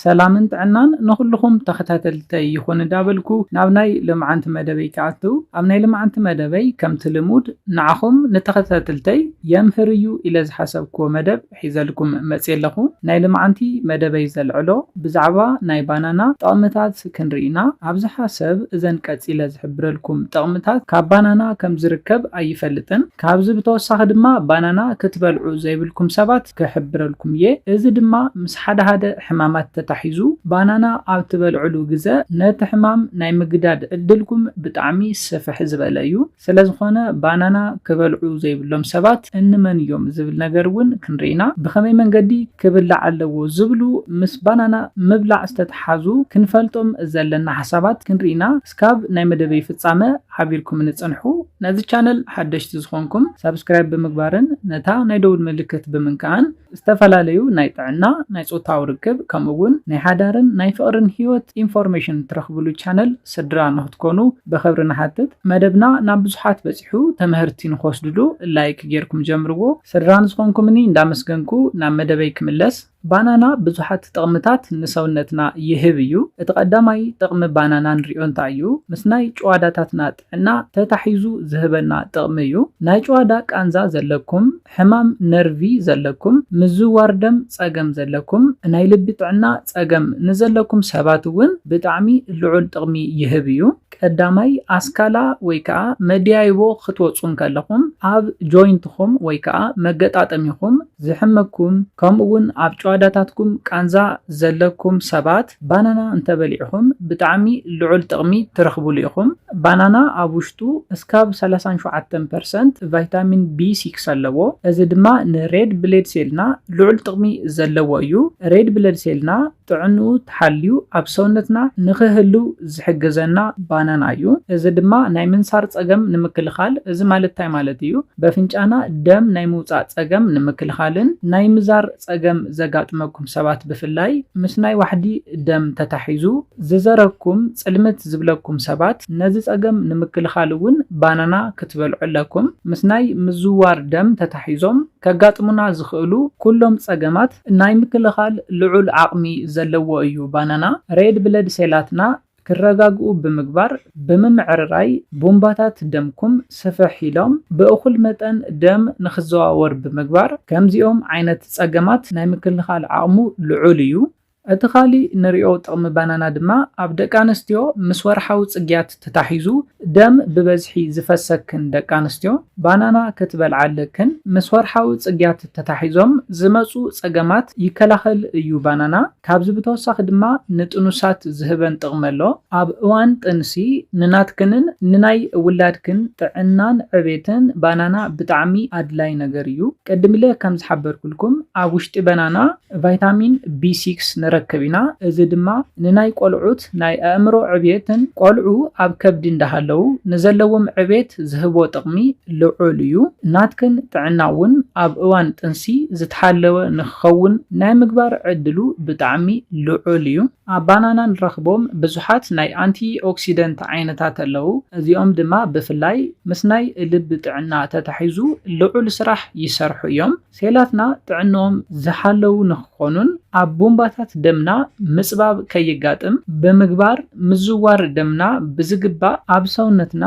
ሰላምን ጥዕናን ንኹልኹም ተኸታተልተይ ይኹን እንዳበልኩ ናብ ናይ ልምዓንቲ መደበይ ክኣትው፣ ኣብ ናይ ልምዓንቲ መደበይ ከምቲ ልሙድ ንዓኹም ንተኸታተልተይ የምህር እዩ ኢለ ዝሓሰብክዎ መደብ ሒዘልኩም መፅየ ኣለኹ። ናይ ልምዓንቲ መደበይ ዘልዕሎ ብዛዕባ ናይ ባናና ጥቕምታት ክንርኢና፣ ኣብዝሓ ሰብ እዘን ቀፂለ ዝሕብረልኩም ጥቕምታት ካብ ባናና ከም ዝርከብ ኣይፈልጥን። ካብዚ ብተወሳኺ ድማ ባናና ክትበልዑ ዘይብልኩም ሰባት ክሕብረልኩም እየ። እዚ ድማ ምስ ሓደ ሓደ ሕማማት ተታሒዙ ባናና ኣብ ትበልዕሉ ግዘ ነቲ ሕማም ናይ ምግዳድ ዕድልኩም ብጣዕሚ ስፍሕ ዝበለ እዩ። ስለዝኾነ ባናና ክበልዑ ዘይብሎም ሰባት እንመን እዮም ዝብል ነገር እውን ክንርኢና፣ ብኸመይ መንገዲ ክብላዕ ኣለዎ ዝብሉ ምስ ባናና ምብላዕ ዝተተሓዙ ክንፈልጦም ዘለና ሓሳባት ክንርኢና እስካብ ናይ መደበይ ፍጻመ ሓቢርኩም ንጽንሑ። ነዚ ቻነል ሓደሽቲ ዝኾንኩም ሳብስክራይብ ብምግባርን ነታ ናይ ደውል ምልክት ብምንካእን ዝተፈላለዩ ናይ ጥዕና፣ ናይ ጾታዊ ርክብ፣ ከምኡ እውን ናይ ሓዳርን ናይ ፍቕርን ህይወት ኢንፎርሜሽን ትረኽብሉ ቻነል ስድራ ንክትኮኑ ብኽብሪ ንሓትት። መደብና ናብ ብዙሓት በጺሑ ተምህርቲ ንክወስድሉ ላይክ ጌርኩም ጀምርዎ። ስድራ ንዝኾንኩምኒ እንዳመስገንኩ ናብ መደበይ ክምለስ። ባናና ብዙሓት ጥቕምታት ንሰውነትና ይህብ እዩ። እቲ ቀዳማይ ጥቕሚ ባናና ንሪኦ እንታይ እዩ? ምስ ናይ ጭዋዳታትና ጥዕና ተታሒዙ ዝህበና ጥቕሚ እዩ። ናይ ጭዋዳ ቃንዛ ዘለኩም፣ ሕማም ነርቪ ዘለኩም፣ ምዝዋር ደም ጸገም ዘለኩም፣ ናይ ልቢ ጥዕና ጸገም ንዘለኩም ሰባት እውን ብጣዕሚ ልዑል ጥቕሚ ይህብ እዩ። ቀዳማይ ኣስካላ ወይ ከዓ መድያይቦ ክትወፁ እንከለኹም ኣብ ጆይንትኹም ወይ ከዓ መገጣጠሚኹም ዝሕመኩም፣ ከምኡ እውን ኣብ ጭዋዳታትኩም ቃንዛ ዘለኩም ሰባት ባናና እንተበሊዕኹም ብጣዕሚ ልዑል ጥቕሚ ትረኽብሉ ኢኹም። ባናና ኣብ ውሽጡ እስካብ ሰላሳን ሸውዓተን ፐርሰንት ቫይታሚን ቢ ሲክስ ኣለዎ። እዚ ድማ ንሬድ ብሌድ ሴልና ልዑል ጥቕሚ ዘለዎ እዩ። ሬድ ብለድ ሴልና ጥዕንኡ ተሓልዩ ኣብ ሰውነትና ንኽህልው ዝሕግዘና ባናና እዩ። እዚ ድማ ናይ ምንሳር ጸገም ንምክልኻል፣ እዚ ማለት እንታይ ማለት እዩ? በፍንጫና ደም ናይ ምውጻእ ጸገም ንምክልኻልን ናይ ምዛር ጸገም ዘጋጥመኩም ሰባት ብፍላይ ምስ ናይ ዋሕዲ ደም ተታሒዙ ዝዘረኩም ጽልምት ዝብለኩም ሰባት ነዚ ጸገም ንምክልኻል እውን ባናና ክትበልዑ ኣለኩም። ምስ ናይ ምዝዋር ደም ተታሒዞም ከጋጥሙና ዝኽእሉ ኩሎም ጸገማት ናይ ምክልኻል ልዑል ዓቕሚ ዘለዎ እዩ። ባናና ሬድ ብለድ ሴላትና ክረጋግኡ ብምግባር፣ ብምምዕርራይ ቡምባታት ደምኩም ስፍሕ ኢሎም ብእኹል መጠን ደም ንኽዘዋወር ብምግባር፣ ከምዚኦም ዓይነት ጸገማት ናይ ምክልኻል ዓቕሙ ልዑል እዩ። እቲ ካሊእ ንሪኦ ጥቕሚ ባናና ድማ ኣብ ደቂ ኣንስትዮ ምስ ወርሓዊ ጽግያት ተታሒዙ ደም ብበዝሒ ዝፈሰክን ደቂ ኣንስትዮ ባናና ክትበልዓ ኣለክን። ምስ ወርሓዊ ጽግያት ተታሒዞም ዝመጹ ጸገማት ይከላኸል እዩ ባናና። ካብዚ ብተወሳኺ ድማ ንጥኑሳት ዝህበን ጥቕሚ ኣሎ። ኣብ እዋን ጥንሲ ንናትክንን ንናይ ውላድክን ጥዕናን ዕቤትን ባናና ብጣዕሚ ኣድላይ ነገር እዩ። ቅድም ኢለ ከም ዝሓበርኩልኩም ኣብ ውሽጢ ባናና ቫይታሚን ቢ ሲክስ ንረክብ ኢና። እዚ ድማ ንናይ ቆልዑት ናይ ኣእምሮ ዕብየትን ቆልዑ ኣብ ከብዲ እንዳሃለዉ ንዘለዎም ዕብየት ዝህቦ ጥቕሚ ልዑል እዩ። ናትክን ጥዕና እውን ኣብ እዋን ጥንሲ ዝተሓለወ ንክኸውን ናይ ምግባር ዕድሉ ብጣዕሚ ልዑል እዩ። ኣብ ባናና ንረኽቦም ብዙሓት ናይ ኣንቲ ኦክሲደንት ዓይነታት ኣለዉ። እዚኦም ድማ ብፍላይ ምስ ናይ ልቢ ጥዕና ተታሒዙ ልዑል ስራሕ ይሰርሑ እዮም። ሴላትና ጥዕንኦም ዝሓለዉ ንክኾኑን ኣብ ቡምባታት ደምና ምጽባብ ከይጋጥም ብምግባር ምዝዋር ደምና ብዝግባእ ኣብ ሰውነትና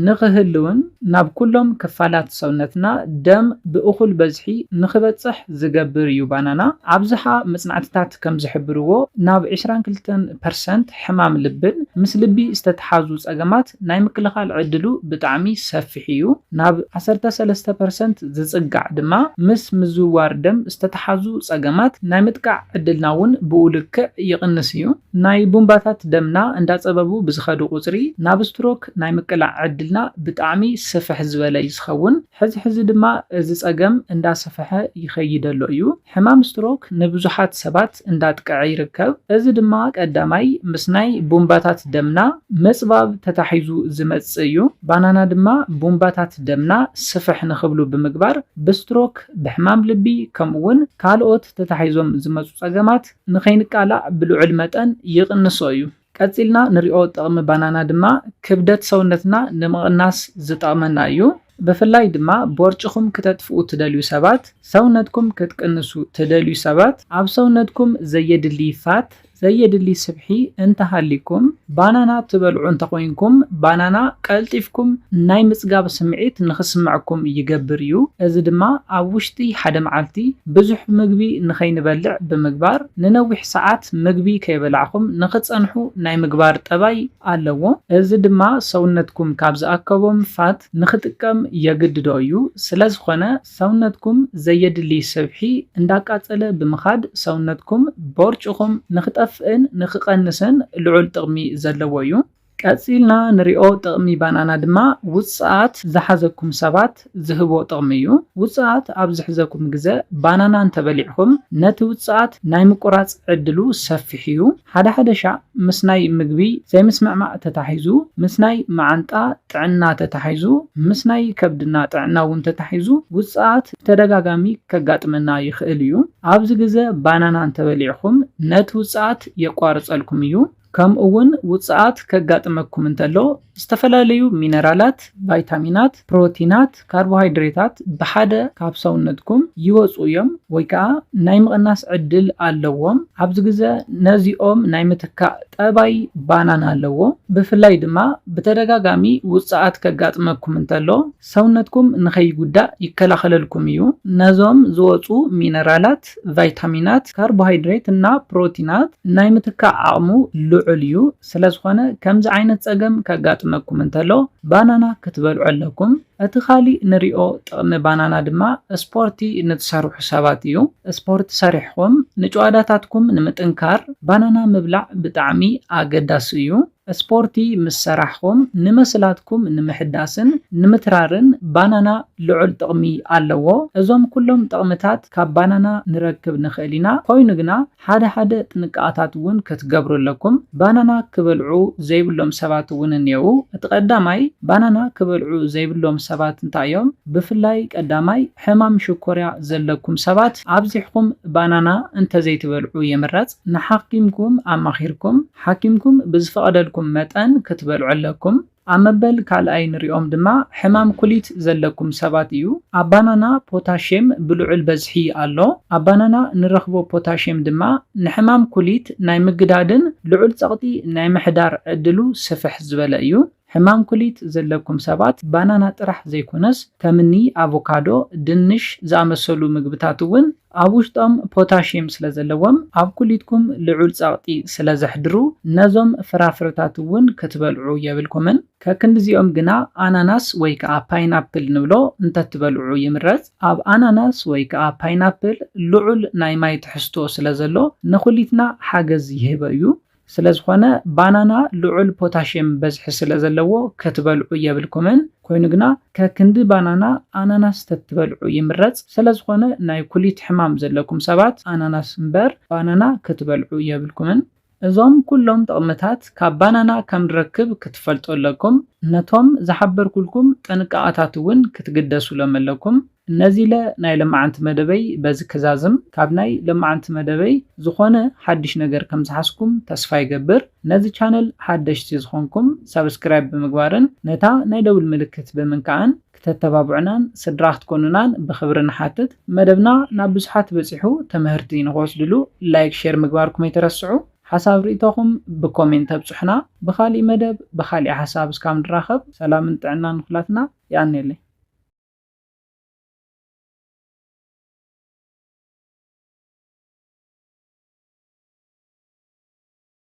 ንክህልውን ናብ ኩሎም ክፋላት ሰውነትና ደም ብእኹል በዝሒ ንክበጽሕ ዝገብር እዩ ባናና። ኣብዝሓ መጽናዕትታት ከም ዝሕብርዎ ናብ ዕስራን ክልተን ፐርሰንት ሕማም ልብን ምስ ልቢ ዝተተሓዙ ጸገማት ናይ ምክልኻል ዕድሉ ብጣዕሚ ሰፊሕ እዩ። ናብ ዓሰርተ ሰለስተ ፐርሰንት ዝጽጋዕ ድማ ምስ ምዝዋር ደም ዝተተሓዙ ጸገማት ናይ ምጥቃዕ ዕድልና እውን ብኡ ልክዕ ይቕንስ እዩ። ናይ ቡምባታት ደምና እንዳጸበቡ ብዝኸዱ ቁጽሪ ናብ ስትሮክ ናይ ምቅላዕ ዕድልና ብጣዕሚ ስፍሕ ዝበለ እዩ ዝኸውን። ሕዚ ሕዚ ድማ እዚ ጸገም እንዳሰፍሐ ይኸይድ ኣሎ እዩ። ሕማም ስትሮክ ንብዙሓት ሰባት እንዳጥቀዐ ይርከብ። እዚ ድማ ቀዳማይ ምስ ናይ ቡምባታት ደምና ምጽባብ ተታሒዙ ዝመጽእ እዩ። ባናና ድማ ቡምባታት ደምና ስፍሕ ንኽብሉ ብምግባር ብስትሮክ፣ ብሕማም ልቢ ከምኡ እውን ካልኦት ተታሒዞም ዝመጹ ጸገማት ንኸይንቃላዕ ብልዑል መጠን ይቕንሶ እዩ። ቀጺልና ንሪኦ ጥቕሚ ባናና ድማ ክብደት ሰውነትና ንምቕናስ ዝጠቕመና እዩ። ብፍላይ ድማ ቦርጭኹም ክተጥፍኡ ትደልዩ ሰባት፣ ሰውነትኩም ክትቅንሱ ትደልዩ ሰባት፣ ኣብ ሰውነትኩም ዘየድሊ ፋት፣ ዘየድሊ ስብሒ እንተሃሊኩም፣ ባናና ትበልዑ እንተኾይንኩም፣ ባናና ቀልጢፍኩም ናይ ምጽጋብ ስምዒት ንኽስምዐኩም ይገብር እዩ። እዚ ድማ ኣብ ውሽጢ ሓደ መዓልቲ ብዙሕ ምግቢ ንኸይንበልዕ ብምግባር፣ ንነዊሕ ሰዓት ምግቢ ከይበላዕኹም ንኽትጸንሑ ናይ ምግባር ጠባይ ኣለዎ። እዚ ድማ ሰውነትኩም ካብ ዝኣከቦም ፋት ንኽጥቀም የግድዶ እዩ። ስለ ዝኾነ ሰውነትኩም ዘየድሊ ስብሒ እንዳቃጸለ ብምኻድ ሰውነትኩም ቦርጭኹም ንኽጠፍእን ንኽቐንስን ልዑል ጥቕሚ ዘለዎ እዩ። ቀጺልና ንሪኦ ጥቕሚ ባናና ድማ ውጽኣት ዝሓዘኩም ሰባት ዝህቦ ጥቕሚ እዩ። ውጽኣት ኣብ ዝሕዘኩም ግዘ ባናና እንተበሊዕኹም ነቲ ውጽኣት ናይ ምቁራጽ ዕድሉ ሰፊሕ እዩ። ሓደ ሓደ ሻዕ ምስ ናይ ምግቢ ዘይምስምዕማዕ ተታሒዙ፣ ምስ ናይ መዓንጣ ጥዕና ተታሒዙ፣ ምስ ናይ ከብድና ጥዕና እውን ተታሒዙ ውጽኣት ብተደጋጋሚ ከጋጥመና ይኽእል እዩ። ኣብዚ ግዘ ባናና እንተበሊዕኹም ነቲ ውጽኣት የቋርጸልኩም እዩ። ከምኡ እውን ውጽኣት ከጋጥመኩም እንተሎ ዝተፈላለዩ ሚነራላት፣ ቫይታሚናት፣ ፕሮቲናት፣ ካርቦሃይድሬታት ብሓደ ካብ ሰውነትኩም ይወጹ እዮም ወይ ከዓ ናይ ምቕናስ ዕድል ኣለዎም። ኣብዚ ግዘ ነዚኦም ናይ ምትካእ ጠባይ ባናና ኣለዎ። ብፍላይ ድማ ብተደጋጋሚ ውጽኣት ከጋጥመኩም እንተሎ ሰውነትኩም ንኸይጉዳእ ይከላኸለልኩም እዩ። ነዞም ዝወጹ ሚነራላት፣ ቫይታሚናት፣ ካርቦሃይድሬት እና ፕሮቲናት ናይ ምትካእ ዓቕሙ ልዑል እዩ። ስለ ዝኾነ ከምዚ ዓይነት ጸገም ከጋጥመኩም እንተሎ ባናና ክትበልዑ ኣለኩም። እቲ ካሊእ ንሪኦ ጥቕሚ ባናና ድማ ስፖርቲ ንትሰርሑ ሰባት እዩ። ስፖርቲ ሰሪሕኹም ንጭዋዳታትኩም ንምጥንካር ባናና ምብላዕ ብጣዕሚ ኣገዳሲ እዩ። ስፖርቲ ምስ ሰራሕኹም ንመስላትኩም ንምሕዳስን ንምትራርን ባናና ልዑል ጥቕሚ ኣለዎ። እዞም ኩሎም ጥቕምታት ካብ ባናና ንረክብ ንኽእል ኢና። ኮይኑ ግና ሓደ ሓደ ጥንቃቓታት እውን ክትገብሩ ኣለኩም። ባናና ክበልዑ ዘይብሎም ሰባት እውን እኔዉ። እቲ ቀዳማይ፣ ባናና ክበልዑ ዘይብሎም ሰባት እንታይ እዮም? ብፍላይ ቀዳማይ ሕማም ሽኮርያ ዘለኩም ሰባት ኣብዚሕኩም ባናና እንተዘይትበልዑ ይምረጽ። ንሓኪምኩም ኣማኺርኩም፣ ሓኪምኩም ብዝፈቐደልኩም መጠን ክትበልዑ ኣለኩም። ኣብ መበል ካልኣይ ንሪኦም ድማ ሕማም ኩሊት ዘለኩም ሰባት እዩ። ኣብ ባናና ፖታሽየም ብልዑል በዝሒ ኣሎ። ኣብ ባናና ንረኽቦ ፖታሽየም ድማ ንሕማም ኩሊት ናይ ምግዳድን ልዑል ጸቕጢ ናይ ምሕዳር ዕድሉ ስፍሕ ዝበለ እዩ። ሕማም ኩሊት ዘለኩም ሰባት ባናና ጥራሕ ዘይኮነስ ከምኒ ኣቮካዶ፣ ድንሽ ዝኣመሰሉ ምግብታት እውን ኣብ ውሽጦም ፖታሽየም ስለ ዘለዎም ኣብ ኩሊትኩም ልዑል ጸቕጢ ስለ ዘሕድሩ ነዞም ፍራፍረታት እውን ክትበልዑ የብልኩምን። ከክንድዚኦም ግና ኣናናስ ወይ ከዓ ፓይናፕል ንብሎ እንተትበልዑ ይምረጽ። ኣብ ኣናናስ ወይ ከዓ ፓይናፕል ልዑል ናይ ማይ ትሕዝቶ ስለ ዘሎ ንኹሊትና ሓገዝ ይህቦ እዩ። ስለ ዝኾነ ባናና ልዑል ፖታሽየም በዝሒ ስለ ዘለዎ ክትበልዑ የብልኩምን። ኮይኑ ግና ከክንዲ ባናና ኣናናስ ተትበልዑ ይምረጽ። ስለ ዝኾነ ናይ ኩሊት ሕማም ዘለኩም ሰባት ኣናናስ እምበር ባናና ክትበልዑ የብልኩምን። እዞም ኩሎም ጥቕምታት ካብ ባናና ከም ንረክብ ክትፈልጡ ኣለኩም። ነቶም ዝሓበርኩልኩም ጥንቃቐታት እውን ክትግደሱሎም ኣለኩም። ነዚ ኢለ ናይ ለማዓንቲ መደበይ በዚ ክዛዝም። ካብ ናይ ለማዓንቲ መደበይ ዝኾነ ሓድሽ ነገር ከም ዝሓዝኩም ተስፋ ይገብር። ነዚ ቻነል ሓደሽቲ ዝኾንኩም ሳብስክራይብ ብምግባርን ነታ ናይ ደውል ምልክት ብምንካዕን ክተተባብዑናን ስድራ ክትኮኑናን ብኽብሪ ንሓትት። መደብና ናብ ብዙሓት በጺሑ ተምህርቲ ንኽወስድሉ ላይክ፣ ሼር ምግባርኩም ኣይትረስዑ። ሓሳብ ርእይቶኹም ብኮሜንት ተብጽሑና። ብኻሊእ መደብ ብኻሊእ ሓሳብ እስካብ ንራኸብ ሰላምን ጥዕናን ንኹላትና። የቐንየለይ።